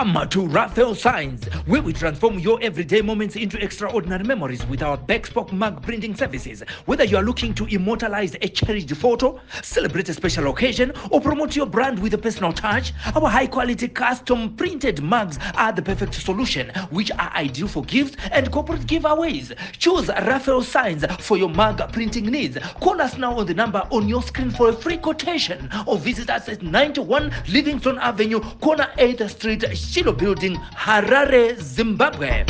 Come to Raphael Signs, where we transform your everyday moments into extraordinary memories with our bespoke mug printing services. Whether you are looking to immortalize a cherished photo, celebrate a special occasion, or promote your brand with a personal touch, our high quality custom printed mugs are the perfect solution, which are ideal for gifts and corporate giveaways. Choose Raphael Signs for your mug printing needs. Call us now on the number on your screen for a free quotation or visit us at 91 Livingston Avenue, corner 8th Street, Shiloh Building, Harare, Zimbabwe.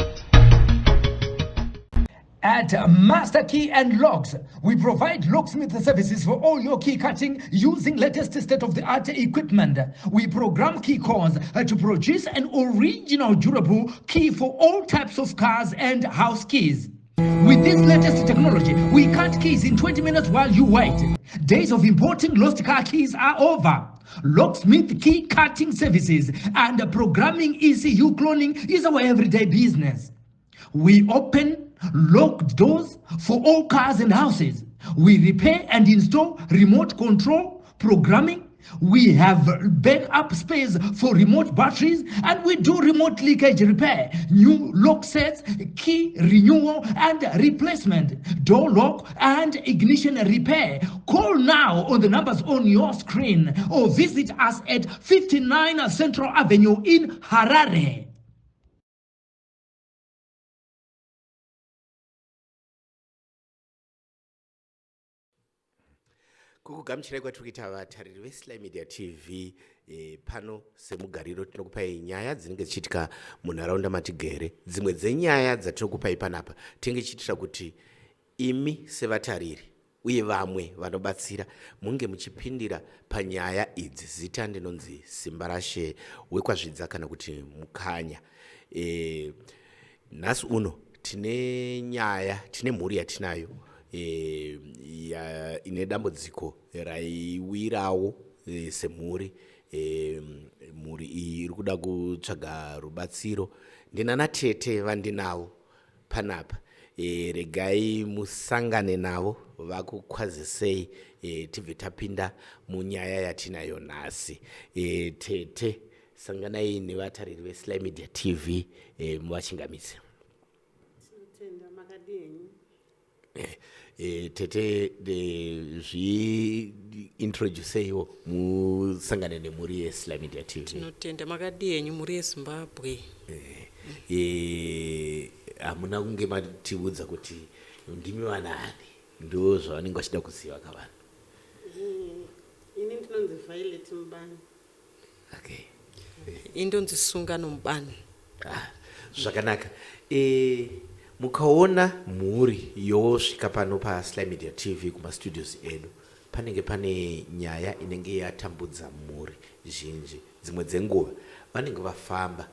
At Master Key and Locks, we provide locksmith services for all your key cutting using latest state of the art equipment. We program key cores to produce an original durable key for all types of cars and house keys. With this latest technology, we cut keys in 20 minutes while you wait. Days of importing lost car keys are over. Locksmith key cutting services and programming ECU cloning is our everyday business. We open locked doors for all cars and houses. We repair and install remote control programming. We have backup space for remote batteries and we do remote leakage repair, new lock sets, key renewal and replacement, door lock and ignition repair. Call now on the numbers on your screen or visit us at 59 Central Avenue in Harare. Kukugamuchirai kwatiri kuita vatariri veSly Media TV pano semugariro tinokupai nyaya dzinenge dzichiitika munharaunda matigere. Dzimwe dzenyaya dzatinokupai panapa tinenge tichiitira kuti imi sevatariri uye vamwe vanobatsira munge muchipindira panyaya idzi. Zita ndinonzi Simbarashe wekwaZvidza kana kuti Mukanya. Nhasi uno tine nyaya, tine mhuri yatinayo ine dambudziko raiwirawo semhuri. Mhuri iyi iri kuda kutsvaga rubatsiro. Ndinana tete vandinavo panapa. Regai musangane navo vakukwazisei, tibve tapinda munyaya yatinayo nhasi. Tete, sanganai nevatariri veSly Media TV, muvachingamise. Tinotenda, makadii henyu? Tete, zviintroduceiwo musangane nemhuri yeSly Media TV. Tinotenda, makadii henyu mhuri yeZimbabwe? Hamuna kunge matiudza kuti ndimi vanani, ndo zvavanenge vachida kuziva kavanhu. Ini ndinonzi Violet Mubani. Okay. Indonzi Sungano Mubani. Ah, zvakanaka. Mukaona mhuri yosvika pano paSly Media TV kumastudios edu, panenge pane nyaya inenge yatambudza mhuri zhinji. Dzimwe dzenguva vanenge vafamba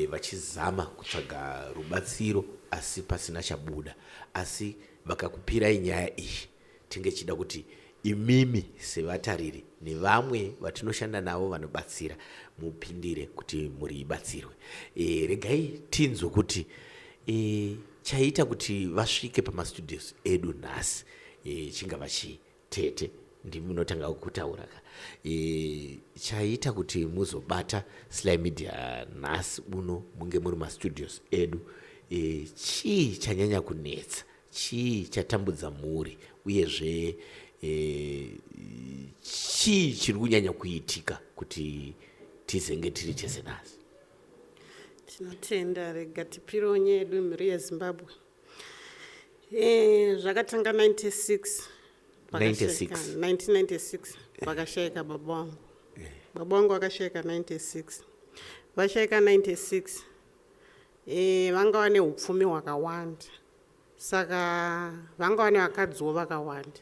vachizama kutsvaga rubatsiro asi pasina chabuda. Asi vakakupirai nyaya iyi, tinge chida kuti imimi sevatariri nevamwe vatinoshanda navo vanobatsira mupindire kuti mhuri ibatsirwe. Regai tinzwe kuti chaita kuti vasvike pamastudios edu nhasi chingava chii. Tete, ndimi munotanga kutaura ka. Chaita kuti muzobata Sly Media nhasi uno munge muri mastudios edu, chii chanyanya kunetsa, chii chatambudza mhuri, uyezve chii chiri kunyanya kuitika kuti tizenge tiri tese nhasi? Tinotenda, rega tipirewo nyaya yedu mhuri yeZimbabwe. Zvakatanga 96. 96. 1996 pakashayika baba vangu. Baba vangu vakashayika 96. Vashayika 96, vanga vane upfumi hwakawanda, saka vanga vane vakadziwo vakawanda.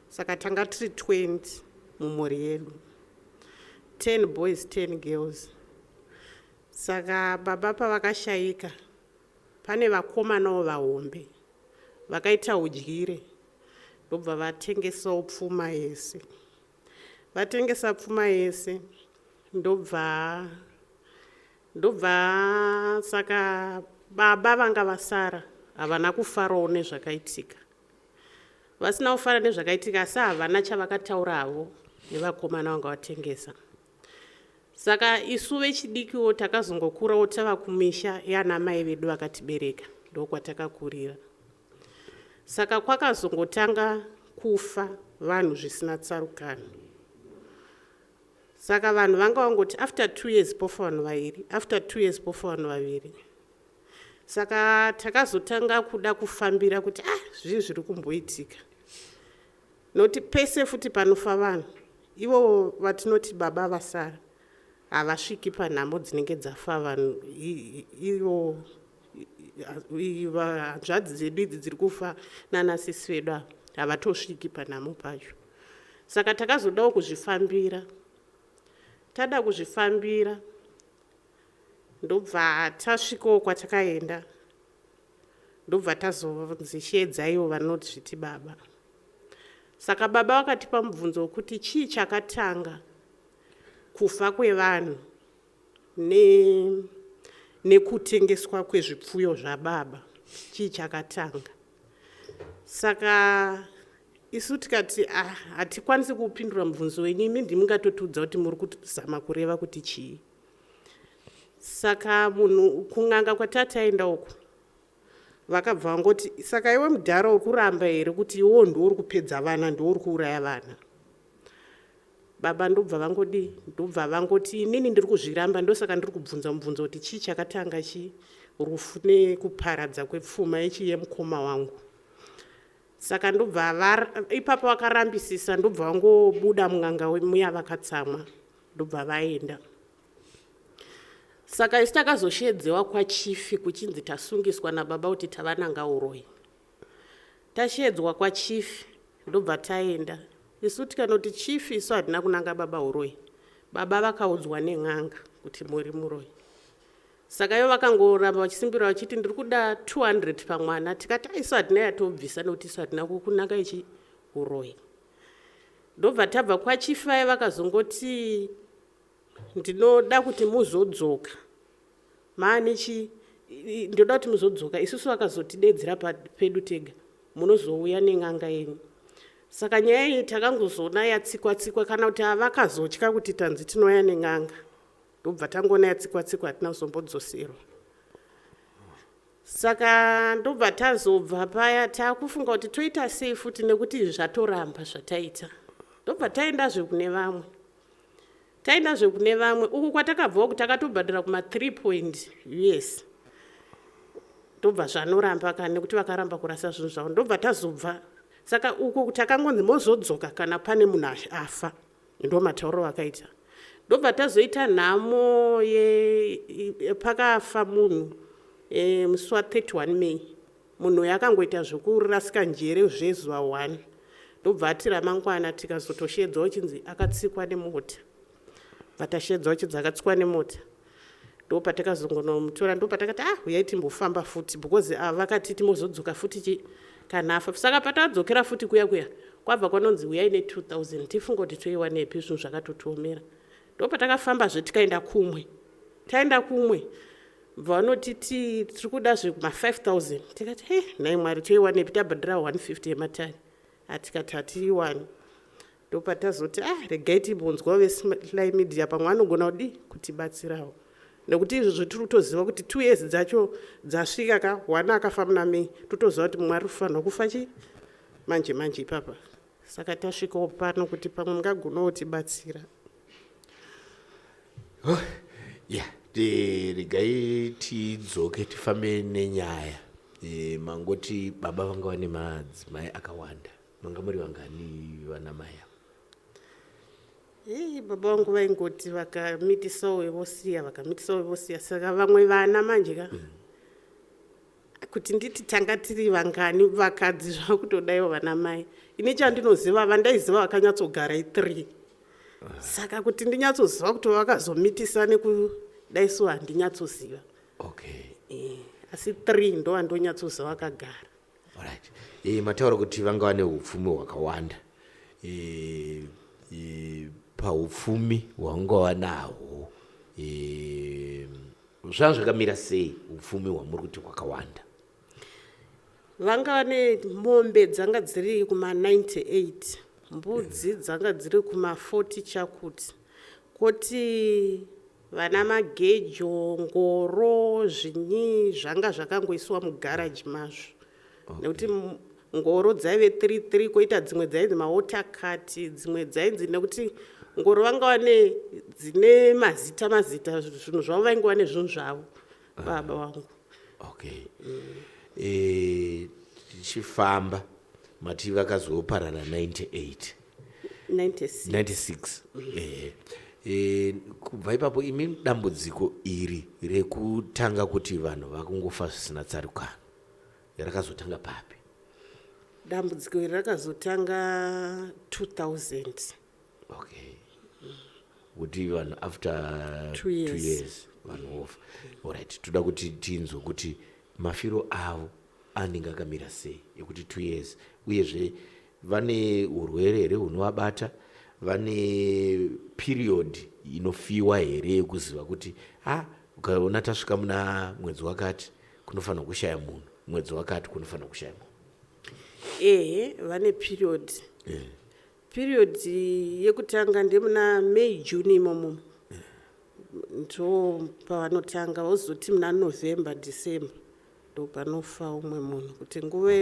Saka tanga tiri 20 mumhuri yedu, 10 boys, 10 girls. Saka baba pavakashayika, pane vakomanawo vahombe vakaita udyire, ndobva vatengesawo pfuma yese. Vatengesa pfuma yese, ndobva saka baba vanga vasara havana kufarawo nezvakaitika. Vasina kufara nezvakaitika, asi havana chavakataura havo nevakomana vanga vatengesa. Saka isu vechidikiwo takazongokurawo tava kumisha yana mai vedu vakatibereka, ndokwatakakurira. Saka kwakazongotanga kufa vanhu zvisina tsarukano. Saka vanhu vanga vangoti after 2 years pofa vanhu vairi, after 2 years pofa vanhu vaviri. Saka takazotanga kuda kufambira kuti ah, zvii zviri kumboitika, nokuti pese futi panofa vanhu ivo vatinoti baba vasara havasviki panhamo dzinenge dzafa vanhu ivo hanzvadzi dzedu idzi dziri kufa nanasisi vedu ava havatosviki panhamo pacho. Saka takazodawo kuzvifambira, tada kuzvifambira ndobva tasvikawo kwatakaenda, ndobva tazonzi sheedzaiwo vanozviti baba. Saka baba vakatipa mubvunzo wekuti chii chakatanga kufa kwevanhu nekutengeswa kwezvipfuyo zvababa, chii chakatanga. Saka isu tikati ah, hatikwanisi kupindura mubvunzo wenyu, imi ndimungatotiudza kuti muri kuzama kureva kuti chii. Saka munhu kun'anga kwatataenda uku vakabva vangoti saka iwe mudhara uri kuramba here kuti iwewo ndiwo uri kupedza vana, ndiwo uri kuuraya vana. Baba ndobva vangodii, ndobva vangoti inini ndiri kuzviramba, ndosaka ndiri kubvunza mubvunzo kuti chii chakatanga chi rufu nekuparadza kwepfuma yechi yemukoma wangu. Saka ndobva ipapo vakarambisisa, ndobva vangobuda mun'anga muya vakatsamwa, ndobva vaenda. Saka isu takazoshedzewa kwachifi kuchinzi tasungiswa nababa kuti tavananga uroyi. Tashedzwa kwachifi ndobva taenda, isu tikanoti chifi isu hatina kunanga baba uroyi, baba vakaudzwa nen'anga kuti muri muroyi. Saka ivo vakangoramba vachisimbira vachiti ndiri kuda 200 pamwana, tikati isu hatina yatobvisa nekuti isu hatina kunanga ichi uroyi. Ndobva tabva kwachifi vaya vakazongoti ndinoda kuti muzodzoka maani chi ndoda kuti muzodzoka, isusu vakazotidedzera pedu tega munozouya nen'anga yenyu. Saka nyaya iyi takangozoona yatsikwa tsikwa, kana kuti havakazotya kuti tanzi tinouya nen'anga, ndobva tangoona yatsikwa tsikwa, hatina kuzombodzoserwa. Saka ndobva tazobva paya takufunga kuti toita sei futi nekuti izvi zvatoramba zvataita. Ndobva taendazve kune vamwe, taendazve kune vamwe uku kwatakabva uku takatobhadhara kuma 3 point us, ndobva zvanoramba kana nekuti vakaramba kurasa zvinhu zvavo, ndobva tazobva. Saka uku takangonzi mozodzoka kana pane munhu afa, ndo matauriro vakaita. Ndobva tazoita nhamo pakafa munhu musi wa 31 May. Munhu uyu akangoita zvekurasika njere zvezuva 1, ndobva ati ramangwana tikazotoshedzwa uchinzi akatsikwa nemota. Bva tashedzwa uchinzi akatsikwa nemota, ndopatakazongonomutora, ndopatakati ah, uyai timbofamba futi because vakati timozodzoka futi chi kana afa. Saka patadzokera futi kuya kuya kwabva kwanonzi uyai ne 2000, tifunga kuti toiwanepi, zvinhu zvakatotiomera. Ndopatakafambazve tikaenda kumwe, taenda kumwe bva vanotiti tiri kuda zvekuma 5000, tikati he nhai Mwari toiwanepi, tabhadhara 150 yematare, atikati hatiiwani. Ndopatazoti ah, regai timbonzwa veSly Media, pamwe anogona kudii kutibatsirawo, nekuti izvozvo tiri kutoziva kuti 2 years dzacho dzasvika ka, one akafa muna May, totoziva kuti mumwe ari kufanirwa kufa chi manje manje ipapa. Saka tasvikawo pano kuti pamwe mungagonawo tibatsira. Oh, yeah, regai tidzoke tifambe nenyaya. Mangoti baba vanga vane madzimai akawanda, manga muri vangani vana mai ava? Hey, baba vangu vaingoti vakamitisawo vosiya, vakamitisawo vosiya. Saka vamwe vana manje ka kuti nditi tanga tiri vangani vakadzi zvakutodaiwo vana mai. Ini chandinoziva vandaiziva vakanyatsogara i3. Saka kuti ndinyatsoziva kuti vakazomitisa nekudaiso handinyatsoziva. Okay. Asi 3 ndo vandonyatsoziva vakagara. Alright. Mataura kuti vanga vane upfumi hwakawanda. Paupfumi hwavanga vanahwo, zvanga zvakamira sei upfumi hwamuri kuti hwakawanda? Vanga vane mombe dzanga dziri kuma 98, mbudzi dzanga dziri kuma 40 chakuti, koti Vana magejo, ngoro, zvinyi zvanga zvakangoisiwa mugaraji mazvo. Nekuti ngoro dzaive 3 3 koita dzimwe dzainzi mawater cart, dzimwe dzainzi, nekuti ngoro vanga vane dzine mazita mazita, zvinhu zvavo vaingova nezvinhu zvavo baba vangu. Okay, tichifamba, mati vakazoparara 98? 96. 96, ehe. Kubva ipapo, imi dambudziko iri rekutanga kuti vanhu vakungofa zvisina tsarukano rakazotanga papi? Dambudziko iri rakazotanga 2000. Okay, kuti vanhu after 2 years. 2 years vanhu vofa. Alright, toda kuti tinzwe kuti mafiro avo anenge akamira sei ekuti 2 years, uyezve vane urwere here hunovabata, vane period inofiwa here yekuziva kuti ha, ukaona tasvika muna mwedzi wakati kunofanira kushaya munhu, mwedzi wakati kunofanira kushaya munhu? Ehe, vane period. Period yekutanga ndemuna May, June imomo, ndo pavanotanga. Vozoti muna November, December ndo panofa umwe munhu, kuti nguva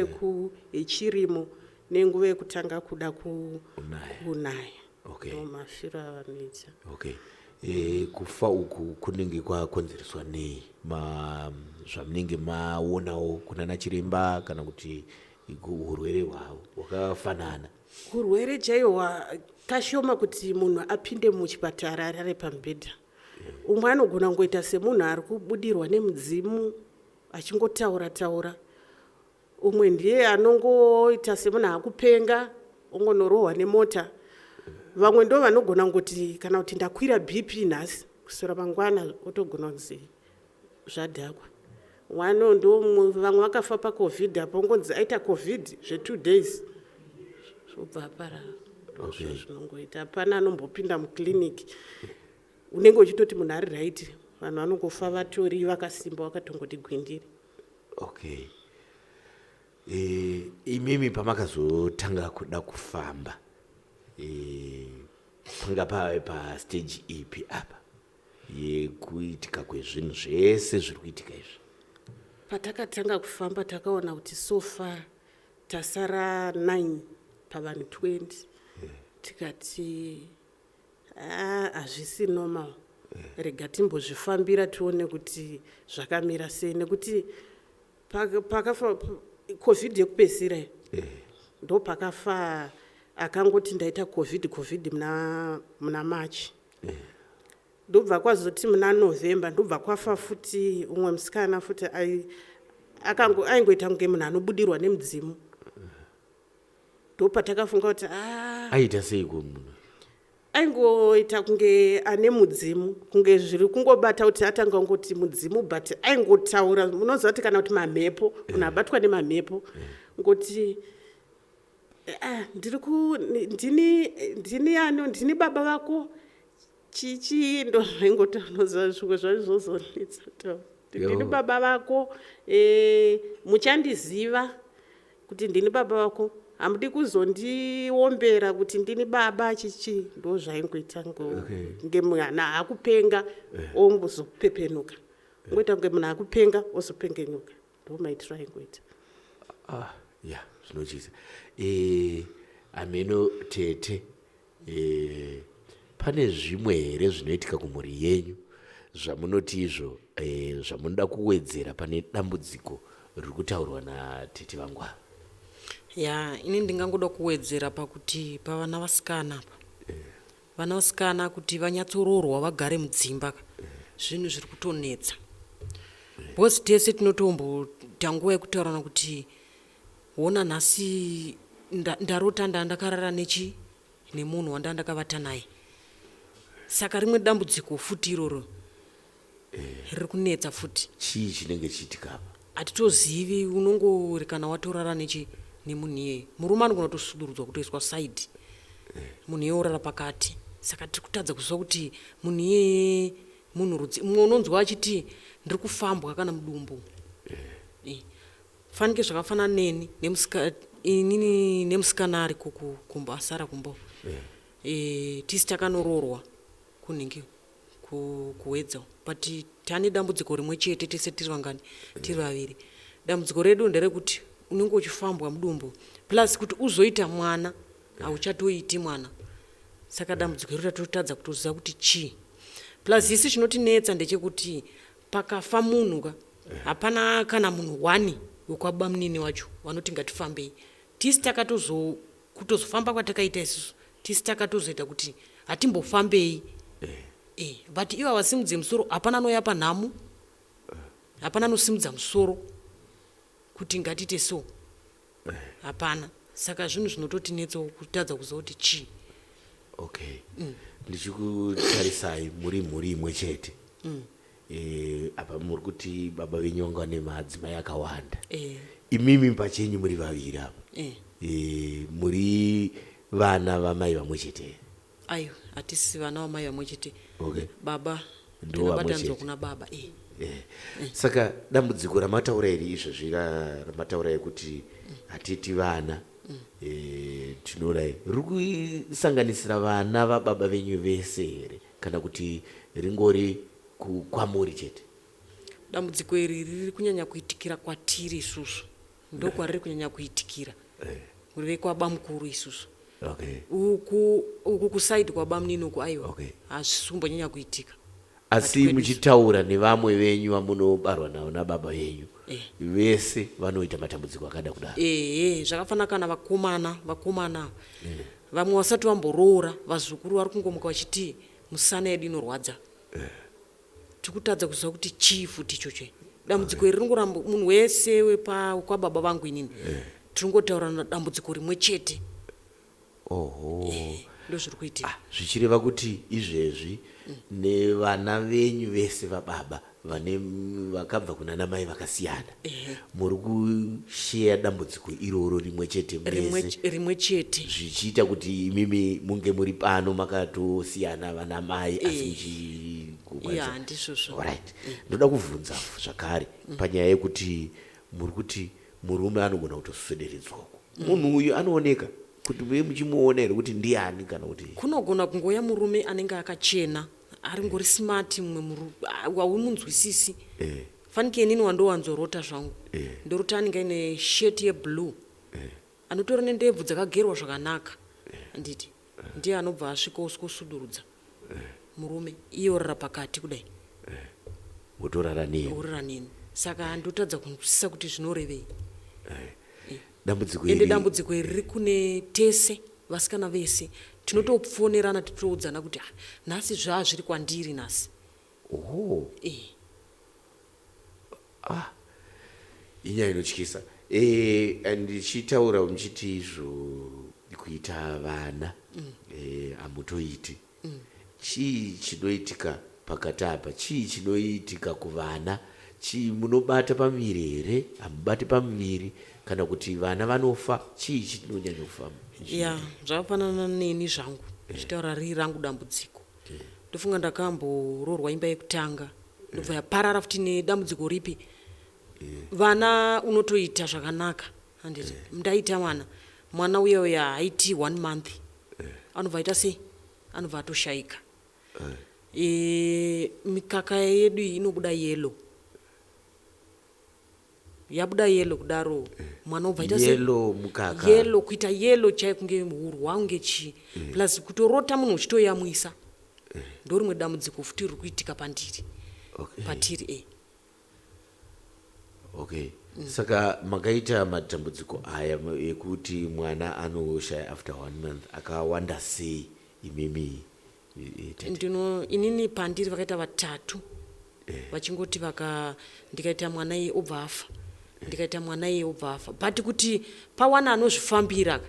yechirimo nenguva yekutanga kuda Kunaya. Kunaya. Ndo mafiro avanoita. Okay, kufa uku kunenge kwakonzereswa nei? Zvamunenge maonawo kunana chiremba kana kuti urwere hwavo hwakafanana? Urwere chaihwa kashoma kuti munhu apinde muchipatara arare pamubhedha. Umwe anogona kungoita semunhu ari kubudirwa nemudzimu achingotaura taura. Umwe ndiye anongoita semunhu akupenga, ongonorohwa nemota. Vamwe ndo vanogona kungoti kana kuti ndakwira BP nhasi, kuswera mangwana otogona kunzi zvadhakwa. Wano ndo vamwe vakafa paCovid apo, ongonzi aita COVID zve2 days, zvobva aparara. Ndozvo zvinongoita. Hapana anombopinda mukiriniki unenge uchitoti munhu ari right. Vanhu vanongofa vatori vakasimba, vakatongoti gwindiri. Okay, imimi pamakazotanga kuda kufamba, panga pave pastage ipi apa yekuitika kwezvinhu zvese zviri kuitika izvi? Patakatanga kufamba, takaona kuti so far tasara 9 pavanhu 20. Tikati, "Ah, hazvisi normal, rega timbozvifambira tione kuti zvakamira sei," nekuti pakafa COVID yekupedzisira iyo, ndo pakafa akangoti ndaita COVID, COVID muna March. Ndobva kwazoti muna November ndobva kwafa futi umwe musikana futi, aingoita kunge munhu anobudirwa nemudzimu. Ndopatakafunga kuti a Aita seiko munhu? Aingoita kunge ane mudzimu, kunge zviri kungobata kuti atanga kungoti mudzimu, but aingotaura, munoziva kuti kana kuti mamhepo, munhu abatwa nemamhepo, ngoti, "Ah, ndiri ku ndini, ndini ano, ndini baba vako, chichi." Ndo zvaingoti, unoziva, zvimwe zvacho zvozonetsa kutaura. "Ndini baba vako, muchandiziva kuti ndini baba vako, hamudi kuzondiombera kuti ndini baba," chichi. Ndo zvaingoita kunge munhu akupenga ongozopepenuka, ngoita kunge munhu akupenga ozopengenuka. Ndo maitiro aingoita. Ah, ya, zvinotyisa. Ameno tete, pane zvimwe here zvinoitika kumhuri yenyu zvamunoti izvo zvamunoda kuwedzera pane dambudziko riri kutaurwa natete vangu ava? Ya, ini ndingangoda kuwedzera pakuti pavana vasikana apa, vana vasikana kuti vanyatsoroorwa vagare mudzimba ka, zvinhu zviri kutonetsa, because tese tinotomboita nguva yekutaurana kuti hona, nhasi ndarota ndandakarara nechi nemunhu wanda ndakavata naye. Saka rimwe dambudziko futi iroro riri kunetsa futi. Chii chinenge chiitika apa? Hatitozivi. Unongori kana watorara nechi nemunhu iyeye, murume anogona kutosudurudzwa, kutoiswa side, munhu iyeye orara pakati. Saka tiri kutadza kuziva kuti munhu iyeye munhu rudzi. Mumwe unonzwa achiti ndiri kufambwa kana mudumbu. Fanike zvakafanana neni inini nemusikana ari kumba, asara kumba. Tisi takanoroorwa kunhingi. Kuhwedza but tane dambudziko rimwe chete tese tiri vangani? Tiri vaviri. Dambudziko redu nderekuti unenge uchifambwa mudumbu, plus kuti uzoita mwana hauchatoiti mwana. Saka dambudziko iro tatotadza kutoziva kuti chii. Plus isu chinotinetsa ndechekuti pakafa munhu ka, hapana kana munhu one wekwabamunini wacho vanoti ngatifambei. Tisi takatozo kutozofamba kwatakaita isusu, tisi takatozoita kuti hatimbofambei. But ivo havasimudze musoro, hapana anouya panhamu, hapana anosimudza musoro kuti ngatiite so, hapana. Saka zvinhu zvinototinetsawo kutadza kuziva kuti chii. Okay, ndichikutarisai muri mhuri imwe chete. Apa muri kuti baba venyu vanga vane madzimai akawanda. Imimi pachenyu muri vaviri apa. Muri vana vamai vamwe chete here? Aiwa, hatisi vana vamai vamwe chete. Baba Ndo vamwe takabatanidzwa chete. kuna baba. Saka dambudziko ramataura iri izvozvi ramataura ekuti hatiti vana, tinorai, riri kusanganisira vana vababa venyu vese here, kana kuti ringori kwamuri chete? Dambudziko iri riri kunyanya kuitikira kwatiri isusu, ndokwariri kunyanya kuitikira vekwabamukuru isusu. Uku kusaidi kwabamunini uku, aiwa, hazvisi kumbonyanya kuitika. Asi Kwedu. muchitaura nevamwe venyu vamunobarwa navo nababa venyu, vese vanoita matambudziko akada kudaro? Ehe, zvakafanana kana vakomana vamwe vasati vamboroora, vazukuru vari kungomuka vachiti musana yedu inorwadza. Tikutadza kuziva kuti chii futi ichocho. Dambudziko iri ringoramba munhu wese wekwababa vangu inini, tiringotaurana dambudziko rimwe chete. Oho. Ndo zviri kuitika. Ah, zvichireva kuti izvezvi nevana venyu vese vababa vane vakabva kuna namai vakasiyana, muri kusheya dambudziko iroro rimwe chete mese? Rimwe chete. Zvichiita kuti imimi munge muri pano makatosiyana vana mai, asi muchikwanisa. Ya, ndizvozvo. Alright, ndoda kubvunza zvakare panyaya yekuti muri kuti murume anogona kutoswederedzwa uko. Munhu uyu anooneka kuti muye muchimuona here kuti ndiani, kana kuti? Kunogona kungouya murume anenge akachena, ari ngori smart, mumwe haumunzwisisi. Fanike inini wandowanzorota zvangu, ndorota anenge aine sheti yeblue, anotori nendebvu dzakagerwa zvakanaka, handiti? Ndiye anobva asvika osvika murume, iye orara pakati kudai. Wotorara newe. Orara neni. Saka ndotadza kunzwisisa kuti zvinorevei. Dambudziko Ende iri dambudziko iri riri kune tese, vasikana vese tinotofonerana titoudzana kuti, "Ah, nhasi zvaa zviri kwandiri nhasi." Oho. Eh. Inyaya inotyisa. Ndichitaura muchiti izvo kuita vana hamutoiti, chii chinoitika pakati apa? Chii chinoitika kuvana? Chii, munobata pamuviri here, hamubati pamuviri, kana kuti vana vanofa? Chii chinonyanya kufamba? Ya, zvakafanana neni zvangu, ndichitaura riri rangu dambudziko, ndofunga ndakamboroorwa imba yekutanga, ndobva yaparara futi nedambudziko ripi. Vana unotoita zvakanaka, handiti? Ndaita mwana, mwana uya uya haiti one month, anobva aita sei? Anobva atoshayika. Mikaka yedu iyi inobuda yellow. Yabuda yellow kudaro, mwana obva aita sei? Yellow mukaka? Yellow, kuita yellow chai, kunge hurwa, kunge chii. Plus kutorota munhu uchitoyamwisa, ndo rimwe dambudziko futi riri kuitika pandiri, patiri e. Okay, saka makaita matambudziko aya ekuti mwana anoshaya after one month akawanda sei imimi, tete? Ndino inini pandiri vakaita vatatu, vachingoti vaka ndikaita mwana iye obva afa, ndikaita mwana iye obva afa. But kuti pawana anozvifambira ka,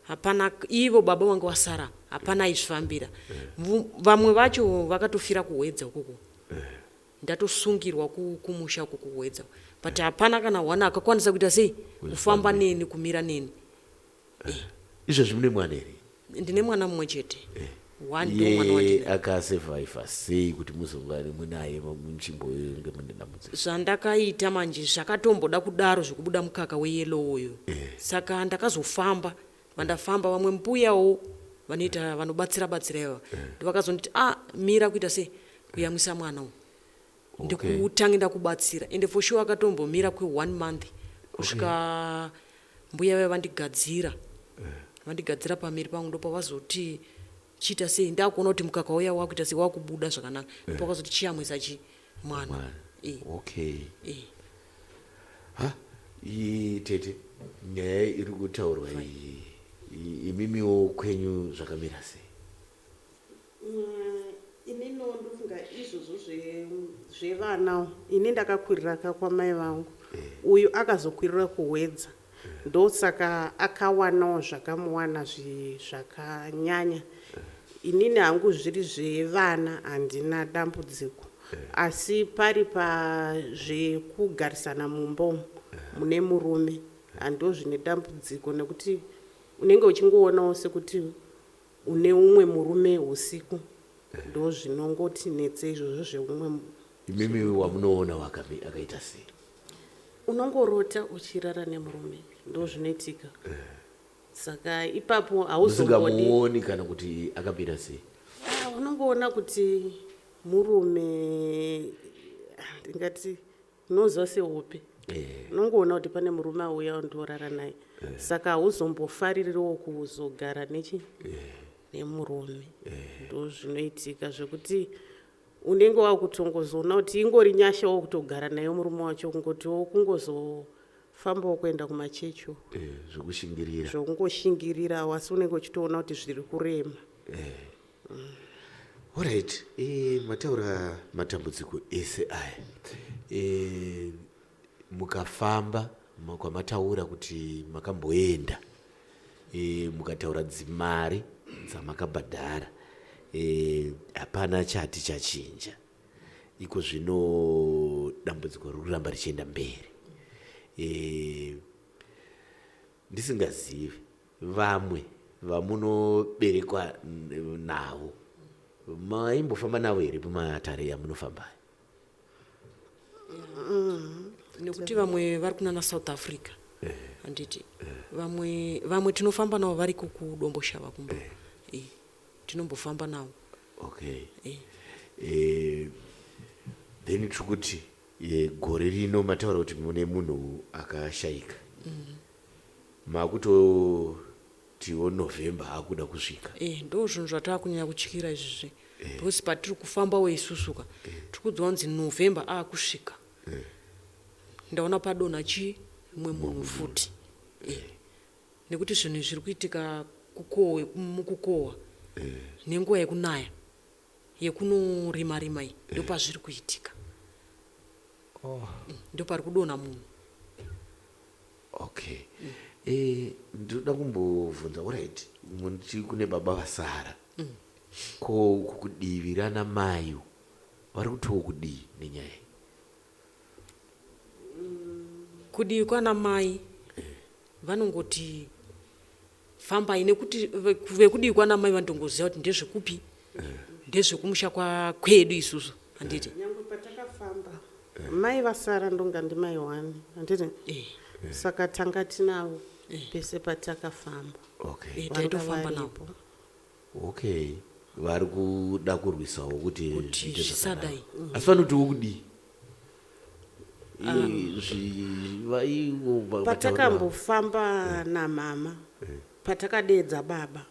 hapana. Ivo baba vangu vasara, hapana aizvifambira. Vamwe vacho vakatofira kuhwedza ukoko, ndatosungirwa kumusha uko kuhwedza, but hapana kana one akakwanisa kuita sei, kufamba neni, kumira neni. Izvezvi mune mwana here? Ndine mwana mumwe chete, one, ndo mwana Iye wandinaye. Akasurvivha sei kuti muzonga munaye muchimbonge mune dambudziko? Zvandakaita manje zvakatomboda kudaro zvekubuda mukaka weyellow uyu. Saka ndakazofamba, vandafamba vamwe mbuyawo vanoita vanobatsira batsira iva, ndovakazonditi, "A, mira kuita sei, Kuyamwisa mwana uyu. Okay. Ndikutange ndakubatsira, ende for sure akatombomira kwe1 month kusvika mbuya vaya vandigadzira, vandigadzira pamiri pangu. Ndopavazoti chiita sei, ndakuona kuti mukaka uya wakuita sei, wakubuda zvakanaka. Ndopakazoti chiyamwisa chi mwana. Mwana. Eh, Okay. eh. Ha, iyi tete, nyaya iri kutaurwa iyi, imimiwo kwenyu zvakamira sei? Ininiwo ndofunga izvozvo zvevana, ini ndakakwirira ka kwamai vangu, uyu akazokwirira kuHwedza, ndosaka akawanawo zvakamuwana zvakanyanya. Inini hangu zviri zvevana handina dambudziko, asi pari pazvekugarisana mumba umu mune murume, hando zvine dambudziko, nekuti unenge uchingoonawo sekuti une umwe murume usiku. Ndo zvinongoti netse izvozvo zveumwe Imimi wamunoona akaita sei? Unongorota uchirara nemurume, ndo zvinoitika. Saka ipapo hauzombodi. Musingamuoni kana kuti akamira sei? Ah, unongoona kuti murume, ah, ndingati unoziva sehope. Unongoona kuti pane murume auya ndorara naye, saka hauzombofaririwo kuzogara nechi nemurume. Ndo zvinoitika zvekuti unenge wakutongozoona kuti ingori nyasha wakutogara naye murume wacho, kungotiwo kungozofambawo kuenda kumachechi uko. Zvekushingirira. Zvokungoshingirira, asi unenge uchitoona kuti zviri kurema. Alright, mataura matambudziko ese aya, mukafamba kwamataura kuti makamboenda, mukataura dzimari dzamakabhadhara, hapana chati chachinja. Iko zvino dambudziko riri kuramba richienda mberi. Ndisingazivi vamwe vamunoberekwa navo, maimbofamba navo here pamatare yamunofamba? Nekuti vamwe vari kunana South Africa, handiti? Vamwe tinofamba navo variko kuDomboshava kumba. Tinombofamba navo. Okay. Eh. Then tiri kuti gore rino mataura kuti mune munhu akashayika, makutotiwo November akuda kusvika. Ndo zvinhu zvataakunyanya kutyira izvizvi, because patiri kufambawo isusuka tiri kudzwa kunzi November aakusvika, ndaona padonha chi mumwe munhu futi. Nekuti zvinhu izvi zviri kuitika mukukohwa nenguva yekunaya yekunorima rima iyi, ndo pazviri kuitika. Ndo pari kudonha munhu. Okay, ndinoda kumbobvunza. Alright, muti kune baba vasara, ko kudivi rana mai vari kutiwo kudii nenyaya iyi? Kudivi kwana mai vanongoti fambai, nekuti vekudivi kwana mai vanotongoziva kuti ndezvekupi, ndezvekumusha kwedu isusu, handiti? Nyange patakafamba mai vasara, ndonga ndimai one, handiti? Eh. Saka tanga tinavo pese patakafamba. Okay. Eh, Vanga taitofamba navo. varipo. Okay, vari kuda kurwisawo kuti Kuti zviite zvisadai. zvakanaka. Asi vanotiwo kudii? Ivo Patakambofamba namama, patakadeedza baba,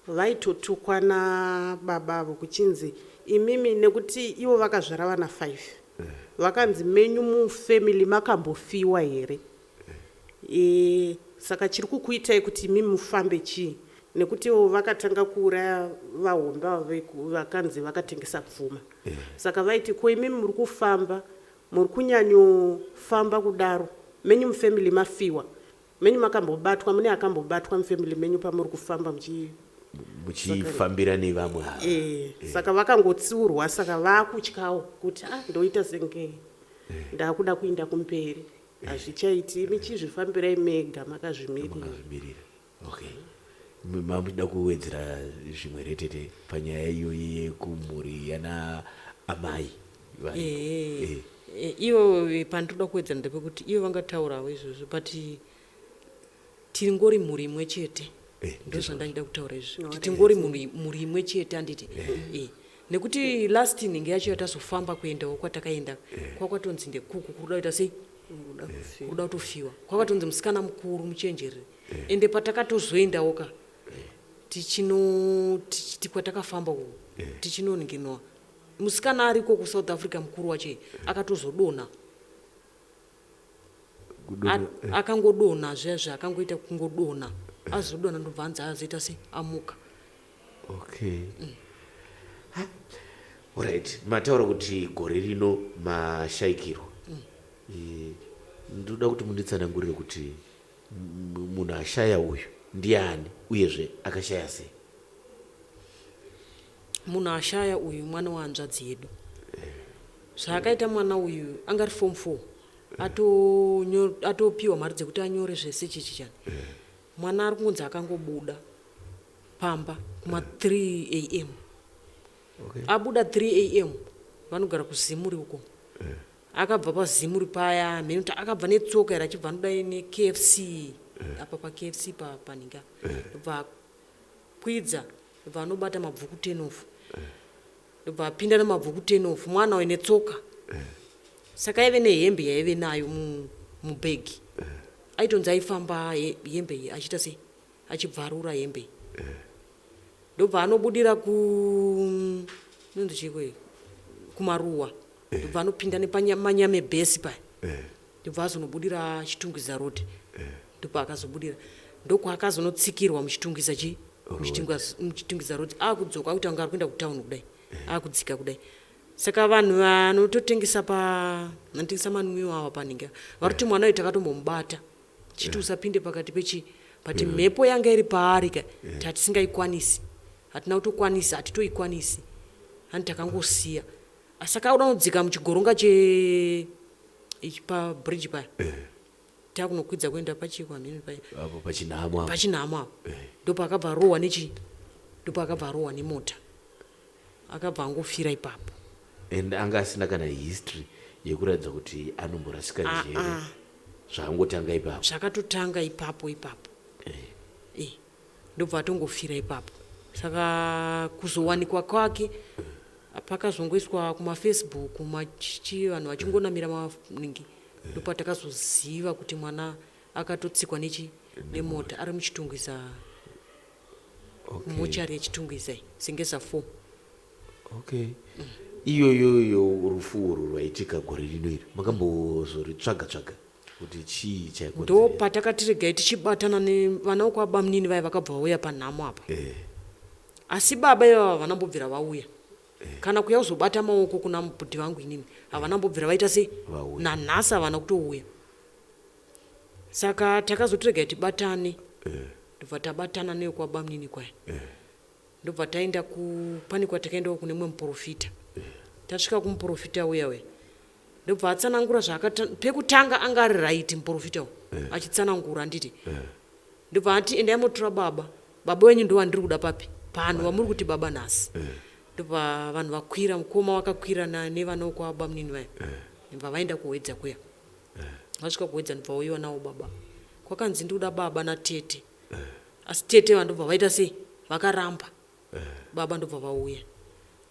vaitotukwa nababa avo kuchinzi imimi, nekuti ivo vakazvara vana 5, vakanzi menyu mufamily makambofiwa here? Saka chiri kukuitai kuti imi mufambe chii? Nekuti ivo vakatanga kuuraya vahombe ava vakanzi vakatengesa pfuma. Saka vaiti, ko imimi muri kufamba, muri kunyanyofamba kudaro, menyu mufamily mafiwa, menyu makambobatwa, mune akambobatwa mufamily menyu pamuri kufamba muchi Muchifambira nevamwe ava? Saka vakangotsiurwa, saka vaakutyawo kuti a ndoita senge ndakuda kuinda kumberi, hazvichaiti, imi chizvifambirai mega makazvimirira. Makazvimirira. Okay, mamuchida kuwedzera zvimwe retete panyaya iyoyi yekumhuri yana amai variko? Ivo pandinoda kuwedzera ndepekuti ivo vangataurawo izvozvo, but tingori mhuri imwe chete. Ndo zvandandida kutaura izvi, kuti tingori mhuri imwe chete, handiti? Nekuti last nhingi yacho yatazofamba kuendawo kwatakaenda kwakwatonzi ndekuku kuri kuda kuita sei? Kuda kutofiwa. Kwakatonzi musikana mukuru muchenjerere. Ende patakatozoendawo ka tichino tichiti kwatakafamba uku tichinonhinginwa musikana ariko kuSouth Africa mukuru wacho akatozodonha. Akangodonha zviya zviya akangoita kungodonha azodonha ndobva anzi azoita sei amuka. Okay. Ha. Alright, mataura kuti gore rino mashaikirwa. Eh, ndoda kuti munditsanangurire kuti munhu ashaya uyu ndiani uyezve akashaya sei? Munhu ashaya uyu mwana wehanzvadzi yedu. Zvaakaita mwana uyu anga ari form 4 atopiwa mari dzekuti anyore zvese chichi chani. Mwana ari kungonzi akangobuda pamba kuma 3 am. Abuda 3 am vanogara kuZimuri uko. Akabva paZimuri paya mheno kuti akabva netsoka here achibva anodai neKFC apa paKFC panhinga. Ndobva akwidza ndobva anobata mabvuku 10 off. Ndobva apinda nemabvuku 10 off mwana uyu netsoka. Saka aive nehembe yaive nayo mubhegi. Aitonzi aifamba hembe iyi achiita sei? Achibvarura hembe iyi. Ndobva anobudira ku inonzi chiiko iyi? Kumaruwa. Ndobva anopinda nepamanyame bhesi paya. Ndobva azonobudira Chitungwiza road. Ndopaakazobudira. Ndokwaakazonotsikirwa muChitungwiza chi? Muchitungwiza road. Akudzoka akuita kunge ari kuenda kutown kudai. Akudzika kudai. Saka vanhu vanototengesa pa vanotengesa manwiwa awa panhingi apa vari kuti mwana uyu takatombomubata tichiti usapinde pakati pechi but mhepo yanga iri paari ka tatisingaikwanisi hatina kutokwanisa hatitoikwanisi hani takangosiya saka auda kunodzika muchigoronga che ichi pabridge paya takunokwidza kuenda pachikwa mhino paya Apo pachinhamo apo. Pachinhamo apo ndopaakabva arohwa nechi ndopaakabva arohwa nemota. Akabva angofira ipapo. And anga asina kana history yekuratidza kuti anomborasika njere. Ah, ah. Zvakangotanga ipapo. Zvakatotanga ipapo ipapo. Eh. Eh. Ndobva atongofira ipapo. Saka kuzowanikwa kwake pakazongoiswa kumaFacebook machichi vanhu vachingonamira maningi ndopatakazoziva kuti mwana akatotsikwa nechi nemota ari muChitungwiza. Okay. Mochari yeChitungwiza iyi, Zengeza 4. Okay. Iyoyoyo rufu urwu rwaitika gore rino iri makambozoritsvaga tsvaga kuti chii chaikonzera? Ndo patakati regai tichibatana nevana vekwabamunini vaya vakabva vauya panhamo apa. Asi baba ivava havana mbobvira vauya. Kana kuuya kuzobata maoko kuna bhudhi vangu inini havana mbobvira vaita sei? Vauya. Nanhasi havana kutouya. Saka takazoti regai tibatane. Ndobva tabatana nevekwabamnini kwaya. Ndobva taenda ku pane kwatakaendawo kune mumwe muporofita. Tasvika kumuporofita uya uya. Ndobva atsanangura zvaakata pekutanga anga ari right muporofita uyu achitsanangura handiti. Ndobva ati endai motora baba. Baba wenyu ndovandiri kuda papi? Pano vamuri kuti baba nhasi. Ndobva vanhu vakwira mukoma vakakwira nevana vekwabamnini vaya. Ndobva vaenda kuHwedza kuya. Vasvika kuHwedza ndobva vauyiwa nawo baba. Kwakanzi ndikuda baba natete. Asi tete vandobva vaita sei? Vakaramba. Baba ndobva vauya.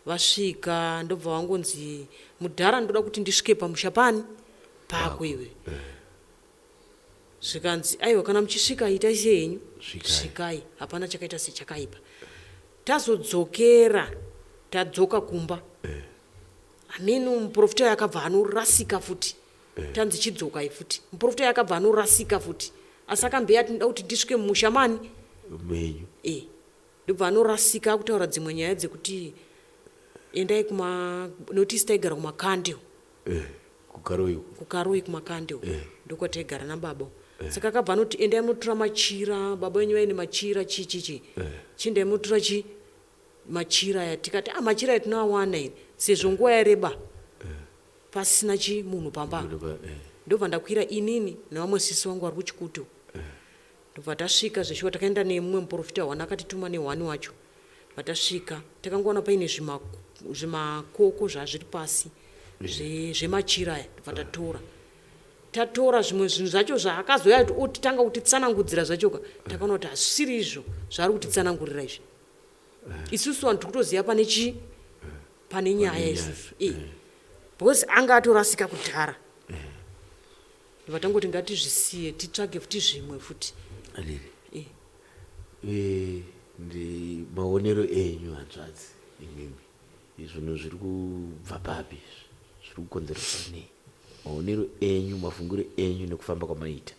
Vasvika ndobva vangonzi mudhara ndoda kuti ndisvike pamusha pani? Pako iwe. Zvikanzi aiwa kana muchisvika itai sei henyu? Svikai. Svikai. Hapana chakaita sechakaipa. Tazodzokera tadzoka kumba. Hameno muporofita uyu akabva anorasika futi. Tanzi chidzokai futi. Muporofita uyu akabva anorasika futi. Asi akambe ati ndoda kuti ndisvike mumusha mani? Menyu. Eh. Ndobva anorasika akutaura dzimwe nyaya dzekuti endai kuma nokuti isu taigara kumakande. Kukaroi uko. Kukaroi kumakande uko. Ndokwataigara nababa. Saka akabva anoti endai munotora machira, baba venyu vaine machira chii chii chii. Chiendai munotora chii? Machira aya tikati ah machira aya tinoawana here sezvo nguva yareba pasina chi munhu pamba. Ndobva ndakwira inini nevamwe sisi vangu vari kuChikutu. Ndobva tasvika zveshuwa takaenda nemumwe muporofita hwani akatituma nehwani wacho. Bva tasvika takangowana paine zvimakoko zvazviri pasi zvemachira aya ndobva tatora. Tatora zvimwe zvinhu zvacho zvaakazouya otitanga kutitsanangudzira zvachoka takaona kuti hazvisiri izvo zvaari kutitsanangurira izvi. Isusu vanhu tiri kutoziva pane chii? pane nyaya isusu e because anga atorasika kudhara. Ndobva tangoti ngatizvisiye titsvage futi zvimwe futi. Alili. E. E, ndi maonero enyu hanzvadzi imimi, zvinhu zviri kubva papi izvi, zviri kukonzereswa nei? Maonero enyu, mafungiro enyu nekufamba kwamaita.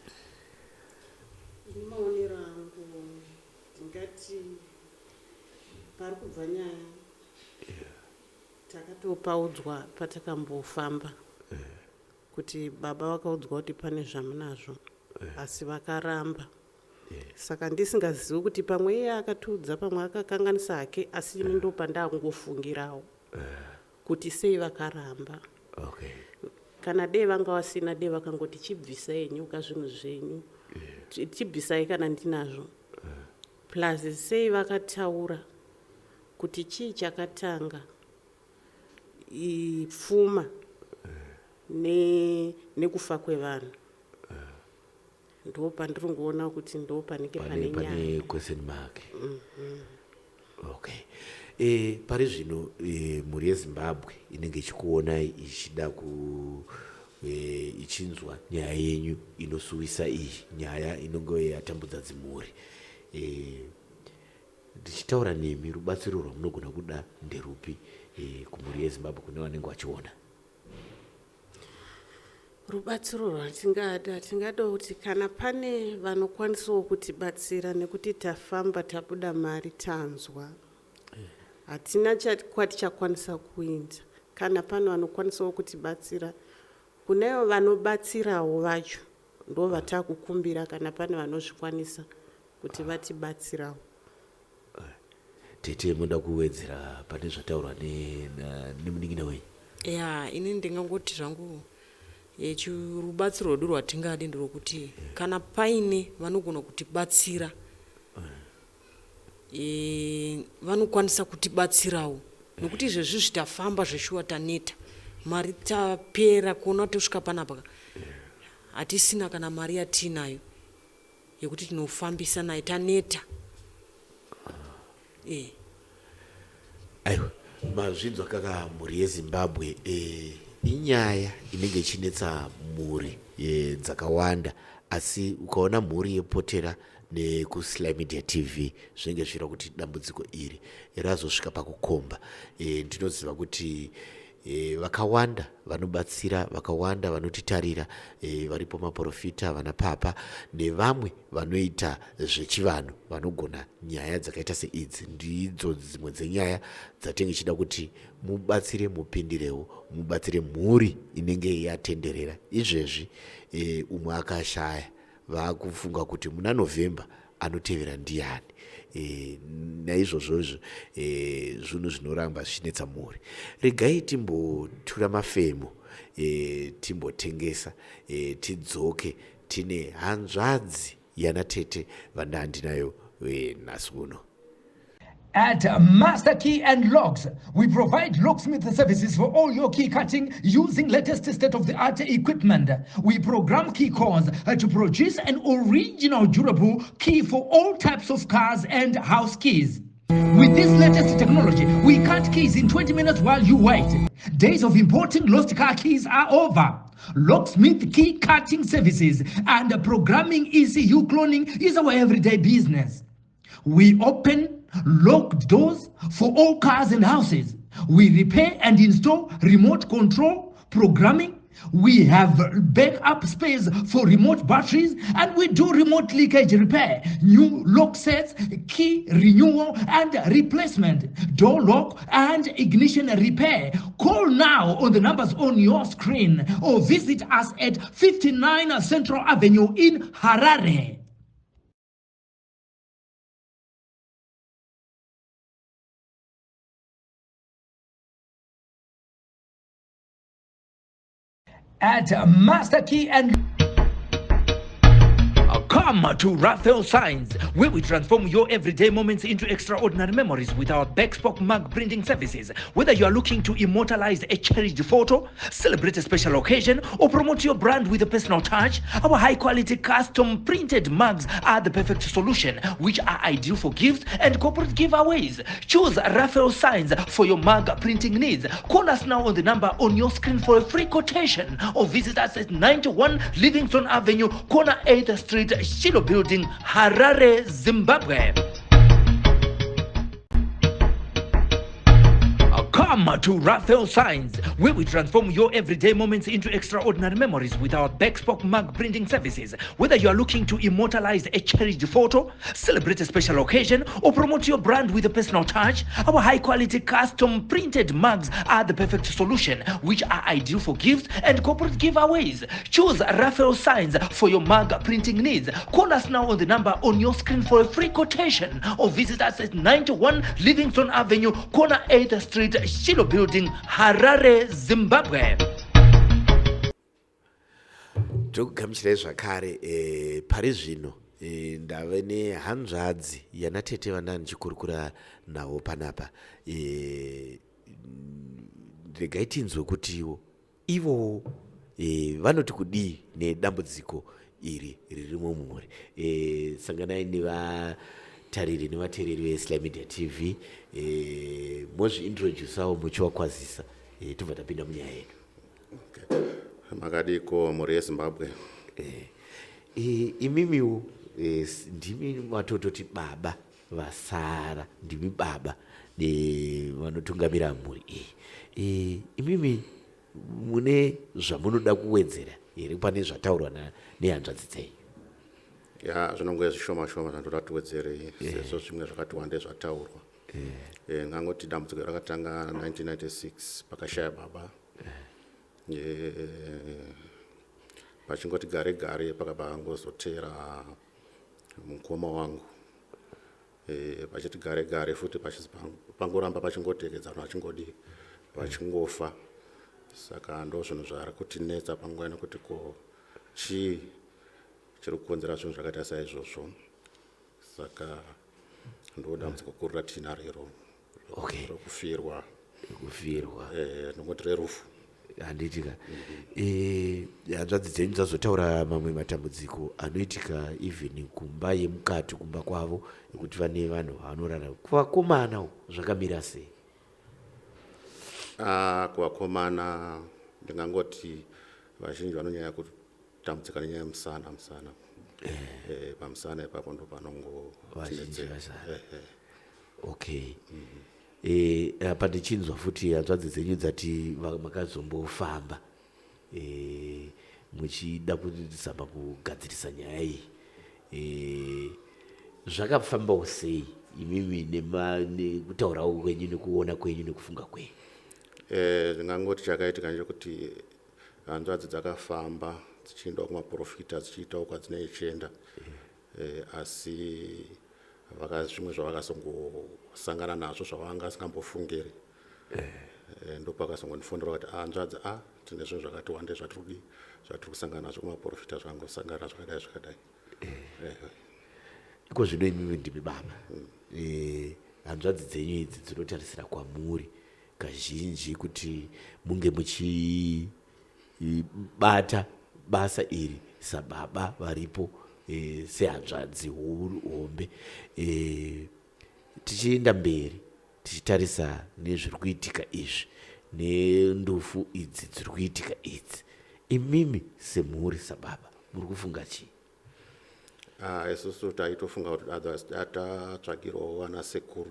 Ini maonero angu ndingati pari kubva nyaya takatopaudzwa patakambofamba kuti baba vakaudzwa kuti pane zvamunazvo asi vakaramba. Saka ndisingazivi kuti pamwe iye akatiudza, pamwe akakanganisa hake, asi ini ndopandakungofungirawo kuti sei vakaramba. Okay. Kana dei vanga vasina, dei vakangoti chibvisai nyoka zvinhu zvenyu, chibvisai kana ndinazvo. Plus sei vakataura kuti chii chakatanga pfuma nekufa kwevanhu. Ndo pandiri kuona kuti ndo panenge pane nyaya. Pane question mark. Okay. Pari zvino mhuri yeZimbabwe inenge ichikuonai ichida ku ichinzwa nyaya yenyu inosuwisa iyi, nyaya inenge yatambudza dzimhuri. Ndichitaura nemi, rubatsiro rwamunogona kuda nderupi kumhuri yeZimbabwe kune vanenge vachiona? Rubatsiro rwatingada, tingada kuti kana pane vanokwanisawo kutibatsira, nekuti tafamba tabuda mari tanzwa, hatina kwatichakwanisa kuenda. Kana pane vanokwanisawo kutibatsira, kunevo vanobatsirawo vacho ndo vatakukumbira, kana pane vanozvikwanisa kuti vatibatsirawo. Tete, munoda kuwedzera pane zvataurwa nemunin'ina wenyu? Ya, ini ndingangoti zvangu rubatsiro rwedu rwatingadi nderwekuti kana paine vanogona kutibatsira, vanokwanisa kutibatsirawo, nekuti izvezvi zvitafamba zveshuwa taneta, mari tapera kuona tosvika panapa hatisina kana mari yatiinayo yekuti tinofambisa nayo, taneta. Aiwa, mazvinzwa kaka mhuri yeZimbabwe. Inyaya inenge ichinetsa mhuri dzakawanda, asi ukaona mhuri yepotera nekuSly Media TV zvinenge zvichireva kuti dambudziko iri razosvika pakukomba. Ndinoziva kuti vakawanda vanobatsira, vakawanda vanotitarira, varipo maprofita, vana papa nevamwe vanoita zvechivanhu vanogona nyaya dzakaita seidzi. Ndidzo dzimwe dzenyaya dzatinge tichida kuti mubatsire, mupindirewo, mubatsire mhuri inenge yatenderera izvezvi. Umwe akashaya, vakufunga kuti muna November anotevera ndiani. Naizvozvo izvo zvinhu zvinoramba zvichinetsa mhuri. Regai timbotura mafemo, timbotengesa, tidzoke tine hanzvadzi yana tete vandandinayo nhasi uno. At Master Key and Locks, we provide locksmith services for all your key cutting using latest state-of-the-art equipment. We program key cores to produce an original durable key for all types of cars and house keys. With this latest technology, we cut keys in 20 minutes while you wait. Days of importing lost car keys are over. Locksmith key cutting services and programming ECU cloning is our everyday business. We open locked doors for all cars and houses. We repair and install remote control programming. We have backup space for remote batteries, and we do remote leakage repair, new lock sets, key renewal and replacement, door lock and ignition repair. Call now on the numbers on your screen or visit us at 59 Central Avenue in Harare. At Master Key and Come Come to Raphael Signs, where we transform your everyday moments into extraordinary memories with our bespoke mug printing services. Whether you are looking to immortalize a cherished photo, celebrate a special occasion, or promote your brand with a personal touch, our high quality custom printed mugs are the perfect solution, which are ideal for gifts and corporate giveaways. Choose Raphael Signs for your mug printing needs. Call us now on the number on your screen for a free quotation or visit us at 91 Livingston Avenue, corner 8th Street, Shiloh Building, Harare, Zimbabwe. Come to Raphael Signs, where we transform your everyday moments into extraordinary memories with our bespoke mug printing services. Whether you are looking to immortalize a cherished photo, celebrate a special occasion, or promote your brand with a personal touch, our high quality custom printed mugs are the perfect solution, which are ideal for gifts and corporate giveaways. Choose Raphael Signs for your mug printing needs. Call us now on the number on your screen for a free quotation or visit us at 91 Livingston Avenue, corner 8th Street, Shiloh Building, Harare, Zimbabwe. Tokugamuchirai zvakare e, pari zvino e, ndave nehanzvadzi yanatete vanda ndichikurukura navo panapa e, regai tinzwe kutiwo ivowo e, vanoti kudii nedambudziko iri ririmo mumhuri e, sanganai nevatariri nevateereri veSly Media TV e, mozviintrodusawo muchivakwazisa e, tobva tapinda munyaya yedu. Okay. Makadiko mhuri yeZimbabwe? E, e, imimiwo e, ndimi matototi baba vasara, ndimi baba vanotungamira mhuri iyi e, imimi mune zvamunoda kuwedzera here pane zvataurwa nehanzvadzi dzenyu? Ya, zvinongove zvishoma shoma zvandoda tiwedzerei sezvo zvimwe zvakati wande zvataurwa. Ngangoti dambudziko rakatanga 1996 pakashaya baba. Pachingoti gare gare pakabva angozotera mukoma wangu. Pachiti gare gare futi pangoramba pachingotekedza vanhu vachingodi vachingofa. Saka ndo zvinhu zvari kutinetsa panguva ino kuti ko chii chiri kukonzera zvinhu zvakaita saizvozvo. Saka ndo dambudziko guru ratinaro iro rekufirwa. Kufirwa. Ndongoti rerufu. Handitika hanzvadzi dzenyu dzazotaura mamwe matambudziko anoitika even kumba yemukati, kumba kwavo, ekuti vane vanhu vanorara. Kuvakomana zvakamira sei? Kuvakomana ndingangoti vazhinji vanonyanya kutambudzika nenyaya yemusana musana. Pamusana ipapo ndo Vazhinji vasara. Okay, apa ndichinzwa futi hanzvadzi dzenyu dzati makazombofamba muchida kuzama kugadzirisa nyaya iyi, zvakafambawo sei imimi nekutaurawo kwenyu nekuona kwenyu nekufunga kwenyu? Ndingangoti chakaitika ndechekuti hanzvadzi dzakafamba dzichiendawo kumaprofita, dzichiitawo kwadzinenge chienda, asi zvimwe zvavakazongosangana nazvo zvavanga vasingambofungiri. Ndopakazongondifonera kuti hanzvadzi, a tine zvinhu zvakati wande zvatiri kusangana nazvo kumaprofita, zvakangosangana zvakadai zvakadai. Iko zvino imimi ndimi baba, hanzvadzi dzenyu idzi dzinotarisira kwamuri kazhinji kuti munge muchibata basa iri sababa varipo, sehanzvadzi huru hombe. Tichienda mberi tichitarisa nezviri kuitika izvi nendufu idzi dziri kuitika idzi, imimi semhuri, sababa, muri kufunga chii? Isusu taitofunga kuti tatsvagirawo vana sekuru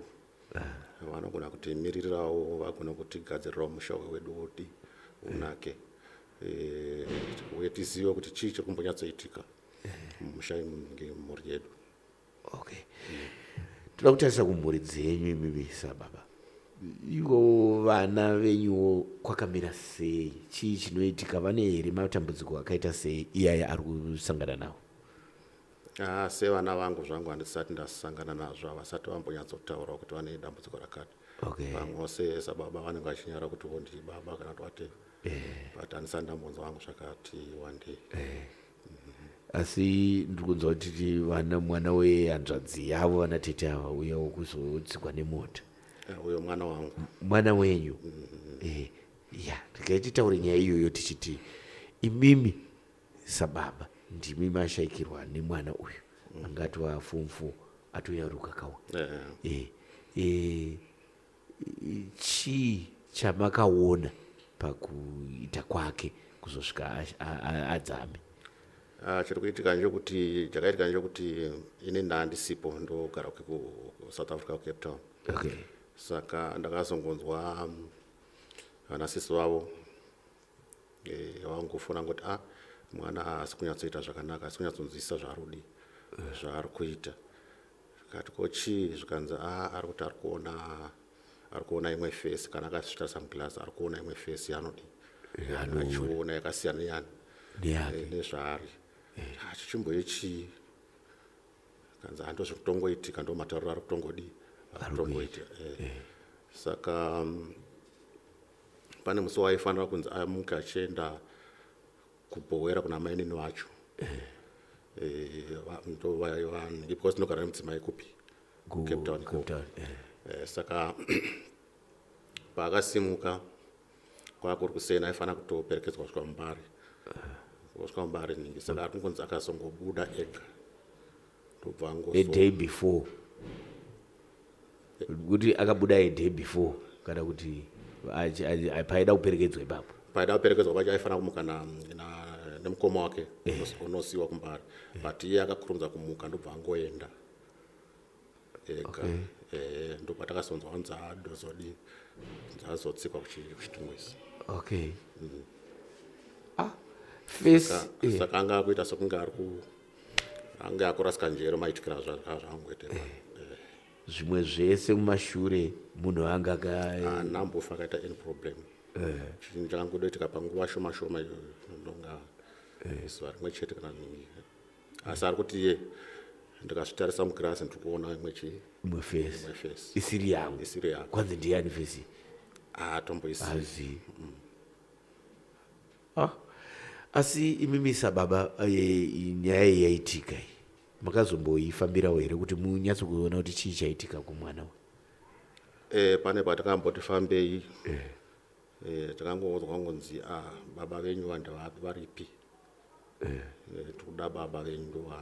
vanogona kutimiririrawo, vagona kutigadzirirawo musha wedu kuti unake, uye tizive kuti chii chiri kumbonyatsoitika mumusha mhuri yedu. Okay, toda kutarisa kumhuri dzenyu imimi sababa. Ivo vana venyuwo kwakamira sei? Chii chinoitika? Vane here matambudziko akaita sei iyaya ari kusangana nawo? Sevana vangu zvangu handisati ndasangana nazvo, havasati vambonyatsotaurawo kuti vane dambudziko rakati. Vamwewo sababa vanenge vachinyara kuti wo ndi baba kana kuti whatever, but handisati ndambonzwa vangu zvakati wandei. Asi ndiri kunzwa kuti vana mwana wehanzvadzi yavo vana tete ava uya wokuzotsikwa nemota. Eh, uyo mwana wangu. Mwana wenyu. Eh, ya, regai titaure nyaya iyoyo tichiti imimi sababa ndimi mashaikirwa nemwana uyu anga atova form 4 atoyaruka kawa. Eh. Eh, chii chamakaona pakuita kwake kuzosvika adzame? Ah, chiri kuitika ndechekuti, chakaitika ndechekuti ini ndandisipo, ndogara ku South Africa, ku Cape Town. Saka ndakazongonzwa vana sisi vavo vangofona ngoti a mwana haasi kunyatsoita zvakanaka, haasi kunyatsonzwisisa zvaari zvaari kuita. Zvikati ko chii? Zvikanzi a ari kuti ari kuona imwe face. Kana akazvitarisa muglass, ari kuona imwe face yaanodi achiona yakasiyana neyani. Neyake. Nezvaari. Ah, chichimboye chii? Kanzi hando zvekutongoitika, ndo matauriro ari kutongodi ari kutongoita. Saka pane musi waifanira kunzi amuke achienda kubhowera kuna mainini vacho. Ndo because ndinogara nemudzimai kupi? Cape Town Cape ikoko. Town, eh. Saka paakasimuka kwakuri kuseni, aifanira kutoperekedzwa kusvika muMbare, kusvika muMbare ningi. Saka ari kungonzi akazongobuda ega, ndobva A angozo day before, kuti akabuda a day before kana kuti paida kuperekedzwa ipapo? Paida kuperekedzwa pacho aifanira kumuka nemukoma wake unosiyiwa kuMbare, but iye akakurumidza kumuka, ndobva angoenda ega. Ndobva takazonzwa kunzi adozodi dzazotsikwa kuChitungwiza. Okay, ah, face Saka anga akuita sekunge ari ku ange akurasika njere, maitikira zvaangoita. Zvimwe zvese mumashure munhu anga aka Haana mbofa akaita any problem. Chinhu chakangodoitika panguva shoma shoma iyoyo, ndonga zuva rimwe chete kana ningi. Asi ari kuti iye, ndikazvitarisa mugirasi, ndiri kuona imwe chii? Imwe face. Imwe face. Isiri yangu. Isiri yako. Kwanzi ndiyani face? Haatomboisi. Hazivi. Ah, asi imimi sababa, nyaya iyi yaitika iyi, makazomboifambirawo here kuti munyatsokuona kuti chii chaitika kumwana uyu? Pane patakamboti fambei. Takangoudzwa ngonzi ah, baba venyu vanhu varipi? Tikuda baba venyu, ndo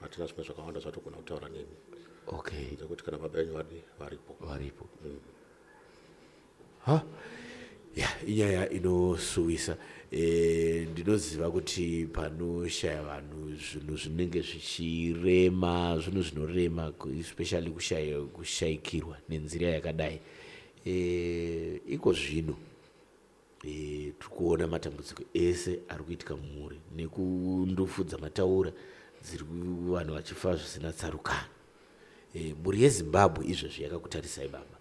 hatina zvimwe zvakawanda zvatogona kutaura nemi dzekuti kana baba venyu vadi varipo. Varipo. Ha, ya, inyaya inosuwisa. Ndinoziva kuti panoshaya vanhu zvinhu zvinenge zvichirema, zvinhu zvinorema, especially kushayikirwa nenzira yakadai. Iko zvino tiri kuona matambudziko ese ari kuitika mumhuri nekundufudza mataura dziri vanhu vachifa zvisina tsarukano. Mhuri yeZimbabwe izvezvi yakakutarisai baba.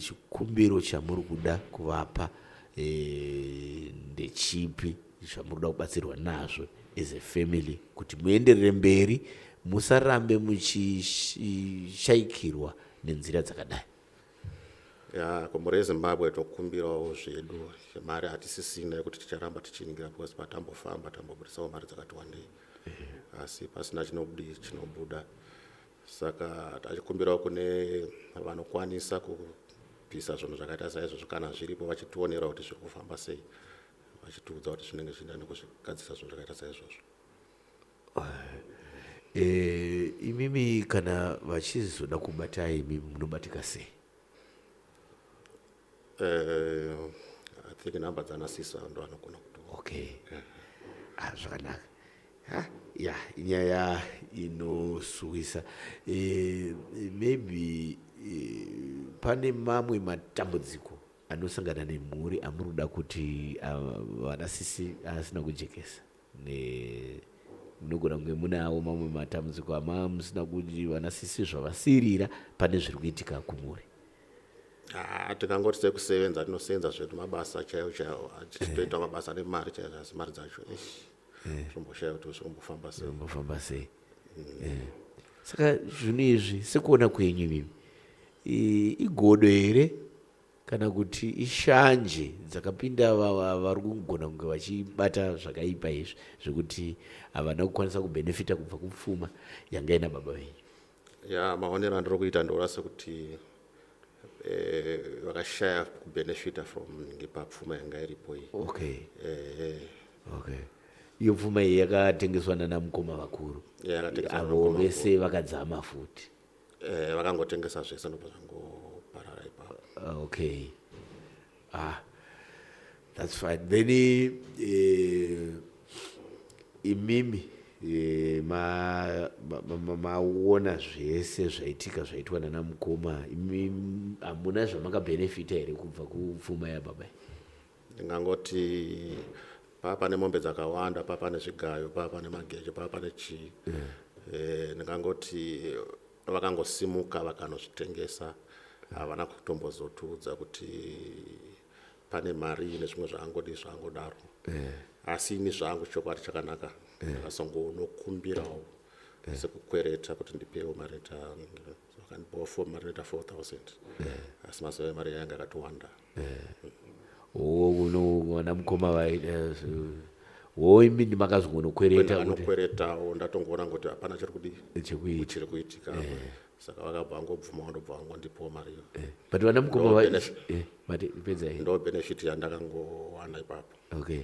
Chikumbiro chamuri kuda kuvapa ndechipi, zvamuri kuda kubatsirwa nazvo as a family kuti muenderere mberi, musarambe muchishayikirwa nenzira dzakadai? Ya, kumhuri yeZimbabwe tokumbirawo zvedu. Mari hatisisina yekuti ticharamba tichiningira, because patambofamba tambobudisawo mari dzakati wandei, asi pasina chinobuda. Saka tachikumbirawo kune vanokwanisa kubvisa zvinhu zvakaita saizvozvo, kana zviripo, vachitionera kuti zviri kufamba sei, vachitiudza kuti zvinenge zvichienda nekuzvigadzisa zvinhu zvakaita saizvozvo. Imimi kana vachizoda kubatai, imimi munobatika sei? I think nhamba dzanasisa ndo anogona kuto Okay, ah, zvakanaka. Ha, ya, inyaya inosuwisa. Maybe pane mamwe matambudziko anosangana nemhuri amuri kuda kuti vanasisi asina kujekesa munogona kunge munawo mamwe matambudziko ama musina kuti vanasisi zvavasirira pane zviri kuitika kumhuri? Ah, tikangoti sekusevenza, tinosevenza zvedu mabasa chaiwo chaiwo, tichitoita mabasa nemari chaizo, asi mari dzacho, eish, zvinomboshaya kuti zvinombofamba sei. Zvimbofamba sei. Saka zvinhu izvi, sekuona kwenyu imimi, igodo here? Kana kuti ishanje dzakapinda vari kugona kunge vachibata zvakaipa izvi zvekuti havana kukwanisa kubhenefita kubva kupfuma yanga ina baba venyu? Ya, maonero andiri kuita ndoona sekuti vakashaya kubenefita from ngepapfuma yanga iripo iyi. Okay, iyo pfuma iyi yakatengeswa nana mukoma vakuru? Yeah, yakatengeswa avo namukoma. Vese vakadzama futi? Vakangotengesa zvese, ndobva zvangoparara ipapo. Okay, ah, that's fine then. Imimi maona zvese zvaitika, zvaitwa nana mukoma. Imi hamuna zvamakabhenefita here kubva kupfuma yababa? Ndingangoti paa pane mombe dzakawanda, paa pane zvigayo, paa pane magejo, paa pane chii. Ndingangoti vakangosimuka vakanozvitengesa, havana kutombozotiudza kuti pane mari nezvimwe zvaangodi zvaangodaro. Asi ini zvangu, chokwadi chakanaka, ndakazongonokumbirawo sekukwereta kuti ndipewo mari. Vakandipawo mari inoita 4000, asi mazuva emari yanga yakatowanda. O, vana mukoma wo, imini makazongonokwereta kuti Ndakanokweretawo, ndatongoona kuti hapana chiri kudi chekuita chiri kuitika apa. Saka vakabva vangobvuma, ndobva vangondipawo mari iyo. But vana mukoma Ndo benefit. Mati pedzai. Ndo benefit yandakangowana ipapo. Okay,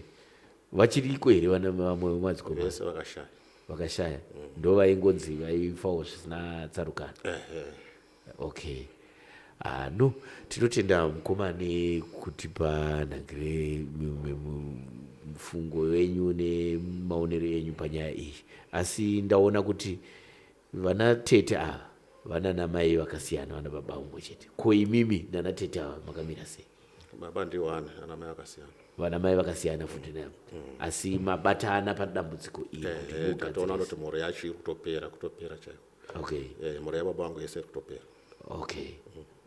vachiriko here vana vamwe vemadzikoma? Vese vakashaya. Vakashaya, ndo vaingonzi vaifawo zvisina tsarukano? Okay, ah, no, tinotenda mukoma nekutipa nhangire mufungo wenyu nemaonero enyu panyaya iyi. Asi ndaona kuti vana tete ava vanana mai vakasiyana, vana baba umwe chete. Ko imimi nana tete ava makamira sei? Baba ndiwani, ana mai vakasiyana. Vana mai vakasiyana futi navo, asi mabatana padambudziko iri kuti Tatoona mugadzirise. kuti mhuri yacho iri kutopera, kutopera chaiko. Mhuri yababa vangu yese iri kutopera. Okay,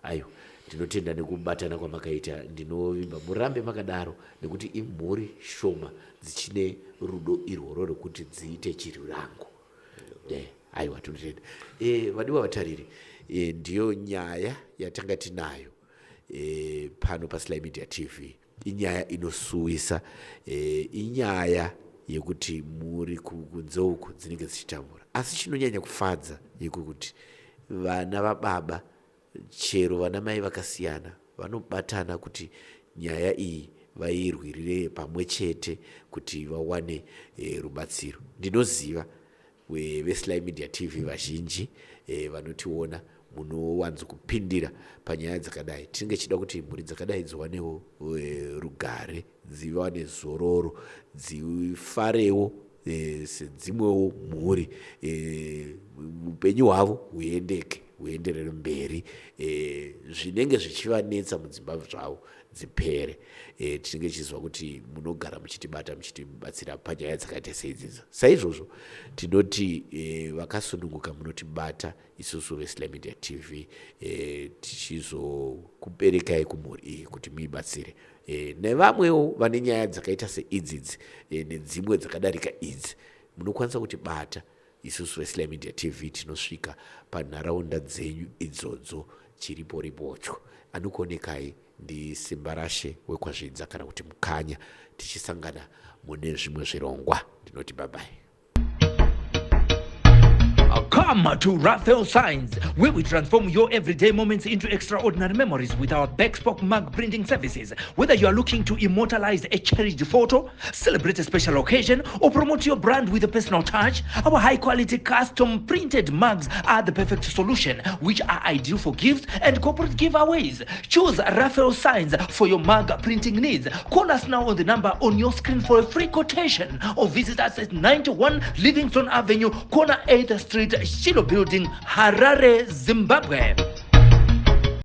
aiwa, ndinotenda nekubatana kwamakaita. Ndinovimba murambe makadaro, nekuti imhuri shoma dzichine rudo irworwo rwekuti dziite chirwirango. Aiwa, tinotenda. Vadiwa vatariri, ndiyo nyaya yatanga tinayo pano paSly Media TV. Inyaya inosuwisa, inyaya yekuti mhuri kunze uku dzinenge dzichitambura, asi chinonyanya kufadza yekuti vana vababa, chero vana mai vakasiyana, vanobatana kuti nyaya iyi vairwirire pamwe chete kuti vawane rubatsiro. Ndinoziva veSly Media TV vazhinji vanotiona munowanzokupindira panyaya dzakadai. Tinenge tichida kuti mhuri dzakadai dziwanewo rugare, dziwane zororo, dzifarewo sedzimwewo mhuri, upenyu hwavo huendeke, huenderere mberi, zvinenge zvichivanetsa mudzimba zvavo dzipere. Tinenge tichiziva kuti munogara muchitibata, muchitibatsira panyaya dzakaita seidzidzo. Saizvozvo tinoti vakasununguka munotibata isusu veSly Media TV, tichizokuberekai kumhuri iyi kuti muibatsire, nevamwewo vane nyaya dzakaita seidzidzi nedzimwe dzakadarika idzi. Munokwanisa kutibata isusu veSly Media TV, tinosvika panharaunda dzenyu idzodzo. Chiripo ripocho. Anokuonekai ndiSimba Rashe wekwaZvidza kana kuti Mukanya. Tichisangana mune zvimwe zvirongwa, ndinoti bye bye. Come to Raphael Signs, where we transform your everyday moments into extraordinary memories with our bespoke mug printing services. Whether you are looking to immortalize a cherished photo, celebrate a special occasion, or promote your brand with a personal touch, our high quality custom printed mugs are the perfect solution, which are ideal for gifts and corporate giveaways. Choose Raphael Signs for your mug printing needs. Call us now on the number on your screen for a free quotation or visit us at 91 Livingston Avenue, corner 8th Street, Shiloh Building, Harare, Zimbabwe.